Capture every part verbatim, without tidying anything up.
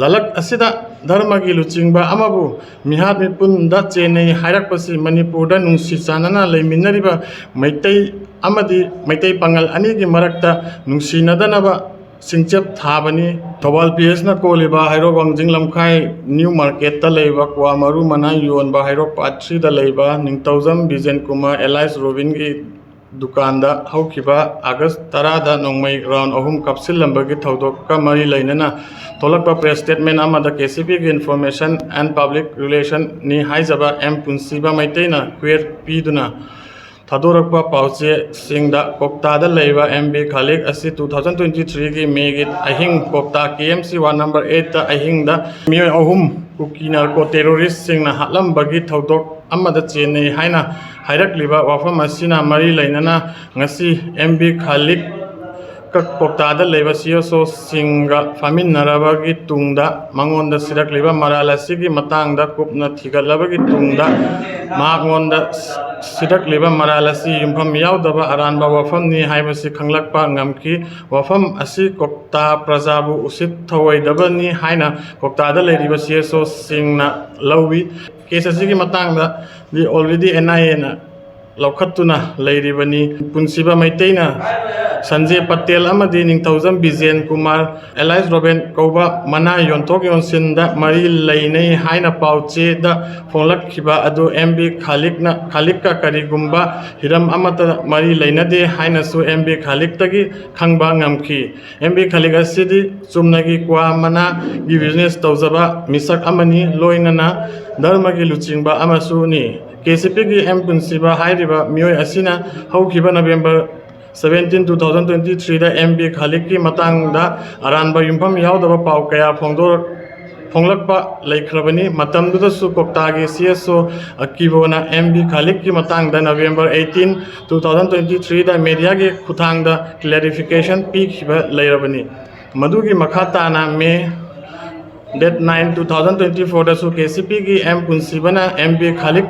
ꯂꯂꯛ ꯑꯁꯤꯗ ꯙꯔꯃꯒꯤ ꯂꯨꯆꯤꯡꯕ ꯑꯃꯕꯨ ꯃꯤꯍꯥꯠ ꯃꯤꯄꯨꯟꯗ ꯆꯦꯟꯅꯩ ꯍꯥꯏꯔꯛꯄꯁꯤ ꯃꯅꯤꯄꯨꯔꯗ ꯅꯨꯡꯁꯤ ꯆꯥꯟꯅꯅ ꯂꯩꯃꯤꯟꯅꯔꯤꯕ ꯃꯩꯇꯩ ꯑꯃꯗꯤ ꯃꯩꯇꯩ ꯄꯥꯉꯜ ꯑꯅꯤꯒꯤ ꯃꯔꯛꯇ ꯅꯨꯡꯁꯤꯅꯗꯅꯕ ꯁꯤꯡꯆꯞ ꯊꯥꯕꯅꯤ꯫ ꯊꯧꯕꯥꯜ ꯄꯤ ꯑꯦꯁꯅ ꯀꯣꯜꯂꯤꯕ ꯍꯩꯔꯣꯛ ꯋꯥꯡꯖꯤꯡ ꯂꯝꯈꯥꯏ ꯅ꯭ꯌꯨ ꯃꯥꯔꯀꯦꯠꯇ ꯂꯩꯕ ꯀ꯭ꯋꯥ ꯃꯔꯨ ꯃꯅꯥ ꯌꯣꯟꯕ ꯍꯩꯔꯣꯛ ꯄꯥꯔꯠ ꯊ꯭ꯔꯤꯗ ꯂꯩꯕ ꯅꯤꯡꯊꯧꯖꯝ ꯕꯤꯖꯦꯟ ꯀꯨꯃꯥꯔ ꯑꯦꯂꯥꯏꯁ ꯔꯣꯕꯤꯟꯒꯤ ꯗꯨꯀꯥꯟꯗ ꯍꯧꯈꯤꯕ ꯑꯥꯒꯁ ꯇꯔꯥꯗ ꯅꯣꯡꯃꯩ ꯔꯥꯎꯟ ꯑꯍꯨꯝ ꯀꯥꯞꯁꯤꯜꯂꯝꯕꯒꯤ ꯊꯧꯗꯣꯛꯀ ꯃꯔꯤ ꯂꯩꯅꯅ ꯊꯣꯛꯂꯛꯄ ꯄ꯭ꯔꯦꯁ ꯁ꯭ꯇꯦꯠꯃꯦꯟ ꯑꯃꯗ ꯀꯦ ꯁꯤ ꯄꯤꯒꯤ ꯏꯟꯐꯣꯔꯃꯦꯁꯟ ꯑꯦꯟ ꯄꯕ꯭ꯂꯤꯛ ꯔꯤꯂꯦꯁꯟꯅꯤ ꯍꯥꯏꯖꯕ ꯑꯦꯝ ꯄꯨꯟꯁꯤꯕ ꯃꯩꯇꯩꯅ ꯀ꯭ꯋꯦꯠ ꯄꯤꯗꯨꯅ ꯊꯥꯗꯣꯔꯛꯄ ꯄꯥꯎꯆꯦꯁꯤꯡꯗ ꯀꯣꯛꯇꯥꯗ ꯂꯩꯕ ꯑꯦꯝ ꯕꯤ ꯈꯥꯂꯤꯛ ꯑꯁꯤ ꯇꯨ ꯊꯥꯎꯖꯟ ꯇ꯭ꯋꯦꯟꯇꯤ ꯊ꯭ꯔꯤꯒꯤ ꯃꯦꯒꯤ ꯑꯍꯤꯡ ꯀꯣꯛꯇꯥ ꯀꯦ ꯑꯦꯝ ꯁꯤ ꯋꯥꯔꯗ ꯅꯝꯕꯔ ꯑꯩꯠꯇ ꯑꯍꯤꯡꯗ ꯃꯤꯑꯣꯏ ꯑꯍꯨꯝ ꯀꯨꯀꯤ ꯅꯥꯔꯀꯣ ꯇꯦꯔꯣꯔꯤꯁꯁꯤꯡꯅ ꯍꯥꯠꯂꯝꯕꯒꯤ ꯊꯧꯗꯣꯛ ꯑꯃꯗ ꯆꯦꯟꯅꯩ ꯍꯥꯏꯅ ꯍꯥꯏꯔꯛꯂꯤꯕ ꯋꯥꯐꯝ ꯑꯁꯤꯅ ꯃꯔꯤ ꯂꯩꯅꯅ ꯉꯁꯤ ꯑꯦꯝ ꯕꯤ ꯈꯥꯂꯤꯛ ꯀ-, ꯀꯣꯛꯇꯥꯗ ꯂꯩꯕ ꯁꯤ ꯑꯦꯁ ꯑꯣꯁꯤꯡꯒ ꯐꯝꯃꯤꯟꯅꯔꯕꯒꯤ ꯇꯨꯡꯗ ꯃꯉꯣꯟꯗ ꯁꯤꯔꯛꯂꯤꯕ ꯃꯔꯥꯜ ꯑꯁꯤꯒꯤ ꯃꯇꯥꯡꯗ ꯀꯨꯞꯅ ꯊꯤꯒꯠꯂꯕꯒꯤ ꯇꯨꯡꯗ ꯃꯍꯥꯛꯉꯣꯟꯗ ꯁꯤꯔꯛꯂꯤꯕ ꯃꯔꯥꯜ ꯑꯁꯤ ꯌꯨꯝꯐꯝ ꯌꯥꯎꯗꯕ ꯑꯔꯥꯟꯕ ꯋꯥꯐꯝꯅꯤ ꯍꯥꯏꯕꯁꯤ ꯈꯪꯂꯛꯄ ꯉꯝꯈꯤ꯫ ꯋꯥꯐꯝ ꯑꯁꯤ ꯀꯣꯛꯇꯥ ꯄ꯭ꯔꯖꯥꯕꯨ ꯎꯁꯤꯠ ꯊꯧꯑꯣꯏꯗꯕꯅꯤ ꯍꯥꯏꯅ ꯀꯣꯛꯇꯥꯗ ꯂꯩꯔꯤꯕ ꯁꯤ ꯑꯦꯁ ꯑꯣꯁꯤꯡꯅ ꯂꯧꯏ꯫ ꯀꯦꯁ ꯑꯁꯤꯒꯤ ꯃꯇꯥꯡꯗꯗꯤ already N I A ꯅ ꯂꯧꯈꯠꯇꯨꯅ ꯂꯩꯔꯤꯕꯅꯤ꯫ ꯄꯨꯟꯁꯤꯕ ꯃꯩꯇꯩꯅ ꯁꯟꯖꯦ ꯄꯇꯦꯜ ꯑꯃꯗꯤ ꯅꯤꯡꯊꯧꯖꯝ ꯕꯤꯖꯦꯟ ꯀꯨꯃꯥꯔ ꯑꯦꯂꯥꯏꯁ ꯔꯣꯕꯦꯟ ꯀꯧꯕ ꯃꯅꯥ ꯌꯣꯟꯊꯣꯛ ꯌꯣꯟꯁꯤꯟꯗ ꯃꯔꯤ ꯂꯩꯅꯩ ꯍꯥꯏꯅ ꯄꯥꯎ ꯆꯦꯗ ꯐꯣꯡꯂꯛꯈꯤꯕ ꯑꯗꯨ ꯑꯦꯝ ꯕꯤ ꯈꯥꯂꯤꯛꯅ, ꯈꯥꯂꯤꯛꯀ ꯀꯔꯤꯒꯨꯝꯕ ꯍꯤꯔꯝ ꯑꯃꯠꯇ ꯃꯔꯤ ꯂꯩꯅꯗꯦ ꯍꯥꯏꯅꯁꯨ ꯑꯦꯝ ꯕꯤ ꯈꯥꯂꯤꯛꯇꯒꯤ ꯈꯪꯕ ꯉꯝꯈꯤ꯫ ꯑꯦꯝ ꯕꯤ ꯈꯥꯂꯤꯛ ꯑꯁꯤꯗꯤ ꯆꯨꯝꯅꯒꯤ ꯀ꯭ꯋꯥ ꯃꯅꯥꯒꯤ ꯕꯤꯖꯤꯅꯦꯁ ꯇꯧꯖꯕ ꯃꯤꯁꯛ ꯑꯃꯅꯤ, ꯂꯣꯏꯅꯅ ꯙꯔꯃꯒꯤ ꯂꯨꯆꯤꯡꯕ ꯑꯃꯁꯨꯅꯤ꯫ ꯀꯦ ꯁꯤ ꯄꯤꯒꯤ ꯑꯦꯝ ꯄꯨꯟꯁꯤꯕ ꯍꯥꯏꯔꯤꯕ ꯃꯤꯑꯣꯏ ꯑꯁꯤꯅ ꯍꯧꯈꯤꯕ November seventeen, two thousand twenty three ꯗ ꯑꯦꯝ ꯕꯤ ꯈꯥꯂꯤꯛꯀꯤ ꯃꯇꯥꯡꯗ ꯑꯔꯥꯟꯕ ꯌꯨꯝꯐꯝ ꯌꯥꯎꯗꯕ ꯄꯥꯎ ꯀꯌꯥ ꯐꯣꯡꯗꯣꯔꯛ-, ꯐꯣꯡꯂꯛꯄ ꯂꯩꯈ꯭ꯔꯕꯅꯤ꯫ ꯃꯇꯝꯗꯨꯗꯁꯨ ꯀꯣꯛꯇꯥꯒꯤ ꯁꯤ ꯑꯦꯁ ꯑꯣ ꯑꯀꯤꯕꯣꯅ ꯑꯦꯝ ꯕꯤ ꯈꯥꯂꯤꯛꯀꯤ ꯃꯇꯥꯡꯗ November eighteen, two thousand twenty three ꯗ ꯃꯦꯗꯤꯌꯥꯒꯤ ꯈꯨꯠꯊꯥꯡꯗ ꯀ꯭ꯂꯦꯔꯤꯐꯤꯀꯦꯁꯟ ꯄꯤꯈꯤꯕ ꯂꯩꯔꯕꯅꯤ꯫ ꯃꯗꯨꯒꯤ ꯃꯈꯥ ꯇꯥꯅ ꯃꯦ date nine, two thousand twenty four ꯗꯁꯨ ꯀꯦ ꯁꯤ ꯄꯤꯒꯤ ꯑꯦꯝ ꯄꯨꯟꯁꯤꯕꯅ ꯑꯦꯝ ꯕꯤ ꯈꯥꯂꯤꯛ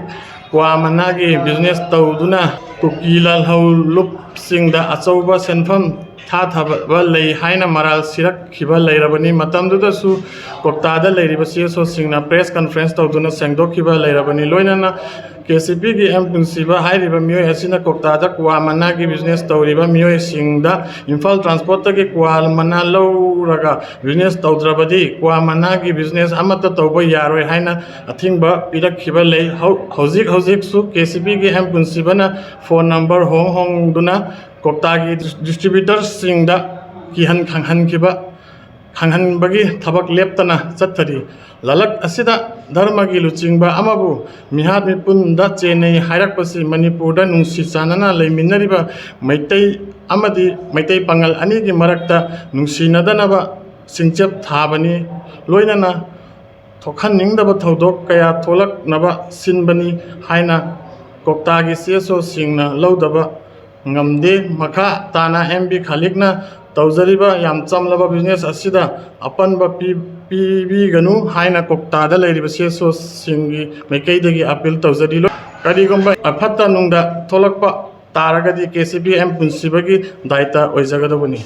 ꯀ꯭ꯋꯥ ꯃꯅꯥꯒꯤ ꯕꯤꯖꯤꯅꯦꯁ ꯇꯧꯗꯨꯅ ꯀꯨꯀꯤ ꯂꯥꯜꯍꯧꯂꯨꯞꯁꯤꯡꯗ ꯑꯆꯧꯕ ꯁꯦꯟꯐꯝ ꯊꯥꯊꯕ ꯂꯩ ꯍꯥꯏꯅ ꯃꯔꯥꯜ ꯁꯤꯔꯛꯈꯤꯕ ꯂꯩꯔꯕꯅꯤ꯫ ꯃꯇꯝꯗꯨꯗꯁꯨ ꯀꯣꯛꯇꯥꯗ ꯂꯩꯔꯤꯕ ꯁꯤ ꯑꯦꯁ ꯑꯣꯁꯤꯡꯅ ꯄ꯭ꯔꯦꯁ ꯀꯟꯐ꯭ꯔꯦꯟꯁ ꯇꯧꯗꯨꯅ ꯁꯦꯡꯗꯣꯛꯈꯤꯕ ꯂꯩꯔꯕꯅꯤ꯫ ꯂꯣꯏꯅꯅ ꯀꯦ ꯁꯤ ꯄꯤꯒꯤ ꯑꯦꯝ ꯄꯨꯟꯁꯤꯕ ꯍꯥꯏꯔꯤꯕ ꯃꯤꯑꯣꯏ ꯑꯁꯤꯅ ꯀꯣꯛꯇꯥꯗ ꯀ꯭ꯋꯥ ꯃꯅꯥꯒꯤ ꯕꯤꯖꯤꯅꯦꯁ ꯇꯧꯔꯤꯕ ꯃꯤꯑꯣꯏꯁꯤꯡꯗ ꯏꯝꯐꯥꯜ ꯇ꯭ꯔꯥꯟꯁꯄꯣꯔꯠꯇꯒꯤ ꯀ꯭ꯋꯥ ꯃꯅꯥ ꯂꯧꯔꯒ ꯕꯤꯖꯤꯅꯦꯁ ꯇꯧꯗ꯭ꯔꯕꯗꯤ ꯀ꯭ꯋꯥ ꯃꯅꯥꯒꯤ ꯕꯤꯖꯤꯅꯦꯁ ꯑꯃꯠꯇ ꯇꯧꯕ ꯌꯥꯔꯣꯏ ꯍꯥꯏꯅ ꯑꯊꯤꯡꯕ ꯄꯤꯔꯛꯈꯤꯕ ꯂꯩ꯫ ꯍꯧ-, ꯍꯧꯖꯤꯛ ꯍꯧꯖꯤꯛꯁꯨ ꯀꯦ ꯁꯤ ꯄꯤꯒꯤ ꯑꯦꯝ ꯄꯨꯟꯁꯤꯕꯅ ꯐꯣꯟ ꯅꯝꯕꯔ ꯍꯣꯡ ꯍꯣꯡꯗꯨꯅ ꯀꯣꯛꯇꯥꯒꯤ ꯗꯤꯁꯇ꯭ꯔꯤꯕ꯭ꯌꯨꯇꯔꯁꯤꯡꯗ ꯀꯤꯍꯟ ꯈꯪꯍꯟꯈꯤꯕ, ꯈꯪꯍꯟꯕꯒꯤ ꯊꯕꯛ ꯂꯦꯞꯇꯅ ꯆꯠꯊꯔꯤ꯫ ꯂꯂꯛ ꯑꯁꯤꯗ ꯙꯔꯃꯒꯤ ꯂꯨꯆꯤꯡꯕ ꯑꯃꯕꯨ ꯃꯤꯍꯥꯠ ꯃꯤꯄꯨꯟꯗ ꯆꯦꯟꯅꯩ ꯍꯥꯏꯔꯛꯄꯁꯤ ꯃꯅꯤꯄꯨꯔꯗ ꯅꯨꯡꯁꯤ ꯆꯥꯟꯅꯅ ꯂꯩꯃꯤꯟꯅꯔꯤꯕ ꯃꯩꯇꯩ ꯑꯃꯗꯤ ꯃꯩꯇꯩ ꯄꯥꯉꯜ ꯑꯅꯤꯒꯤ ꯃꯔꯛꯇ ꯅꯨꯡꯁꯤꯅꯗꯅꯕ ꯆꯤꯡꯆꯦꯞ ꯊꯥꯕꯅꯤ꯫ ꯂꯣꯏꯅꯅ ꯊꯣꯛꯍꯟꯅꯤꯡꯗꯕ ꯊꯧꯗꯣꯛ ꯀꯌꯥ ꯊꯣꯛꯂꯛꯅꯕ ꯁꯤꯟꯕꯅꯤ ꯍꯥꯏꯅ ꯀꯣꯛꯇꯥꯒꯤ ꯁꯤ ꯑꯦꯁ ꯑꯣꯁꯤꯡꯅ ꯂꯧꯗꯕ ꯉꯝꯗꯦ꯫ ꯃꯈꯥ ꯇꯥꯅ ꯑꯦꯝ ꯕꯤ ꯈꯥꯂꯤꯛꯅ ꯇꯧꯖꯔꯤꯕ ꯌꯥꯝ ꯆꯝꯂꯕ ꯕꯤꯖꯤꯅꯦꯁ ꯑꯁꯤꯗ ꯑꯄꯟꯕ ꯄꯤ-, ꯄꯤꯕꯤꯒꯅꯨ ꯍꯥꯏꯅ ꯀꯣꯛꯇꯥꯗ ꯂꯩꯔꯤꯕ ꯁꯤ ꯑꯦꯁ ꯑꯣꯁꯤꯡꯒꯤ ꯃꯥꯏꯀꯩꯗꯒꯤ ꯑꯄꯤꯜ ꯇꯧꯖꯔꯤ꯫ ꯀꯔꯤꯒꯨꯝꯕ ꯑꯐꯠꯇ ꯅꯨꯡꯗ ꯊꯣꯛꯂꯛꯄ ꯇꯥꯔꯒꯗꯤ ꯀꯦ ꯁꯤ ꯄꯤ ꯑꯦꯝ ꯄꯨꯟꯁꯤꯕꯒꯤ ꯗꯥꯏꯇ ꯑꯣꯏꯖꯒꯗꯧꯕꯅꯤ꯫